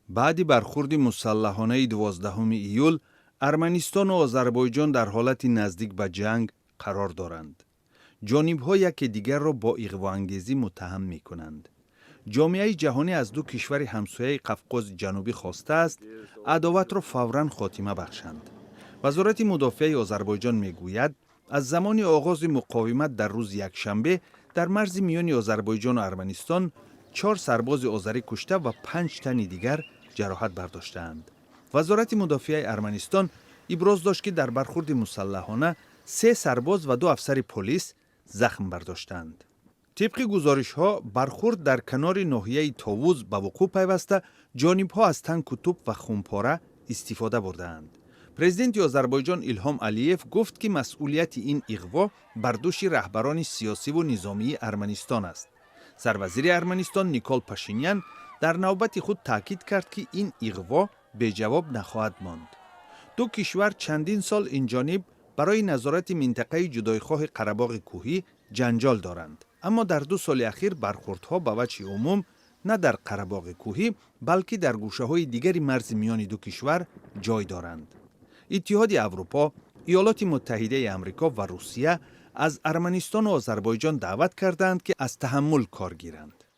Баъди бархурди мусаллаҳонаи 12 июл Арманистону Озарбойҷон дар ҳолати наздик ба ҷанг қарор доранд. Ҷонибҳо яке дигарро бо иғвоангезӣ муттаҳам мекунанд. Ҷомеаи ҷаҳонӣ аз ду кишвари ҳамсояи Қафқози Ҷанубӣ хостааст, адоватро фавран хотима бахшанд. Вазорати мудофиаи Озарбойҷон мегӯяд, аз замони оғози муқовимат дар рӯзи якшанбе дар марзи миёни Озарбойҷону Арманистон чор сарбози озарӣ кушта ва панҷ тани дигар ҷароҳат бардоштаанд. Вазорати мудофиаи Арманистон иброз дошт, ки дар бархурди мусаллаҳона се сарбоз ва ду афсари полис захм бардоштаанд. Тибқи гузоришҳо, бархурд дар канори ноҳияи Товуз ба вуқӯъ пайваста, ҷонибҳо аз танку тӯп ва хумпора истифода бурдаанд. Президенти Озарбойҷон Илҳом Алиев гуфт, ки масъулияти ин иғво бар дӯши раҳбарони сиёсиву низомии Арманистон аст. Сарвазири Арманистон Никол Пашинян дар навбати худ таъкид кард, ки ин иғво беҷавоб нахоҳад монд. Ду кишвар чандин сол инҷониб барои назорати минтақаи ҷудоихоҳи Қарабоғи Кӯҳӣ ҷанҷол доранд, аммо дар 2 соли ахир бархурдҳо ба ваҷҳи умум на дар Қарабоғи Кӯҳӣ, балки дар гӯшаҳои дигари марзи миёни ду кишвар ҷой доранд. Иттиҳоди Аврупо, Иёлоти Муттаҳидаи Амрико ва Русия аз Арманистону Озарбойҷон даъват кардаанд, ки аз таҳаммул кор гиранд.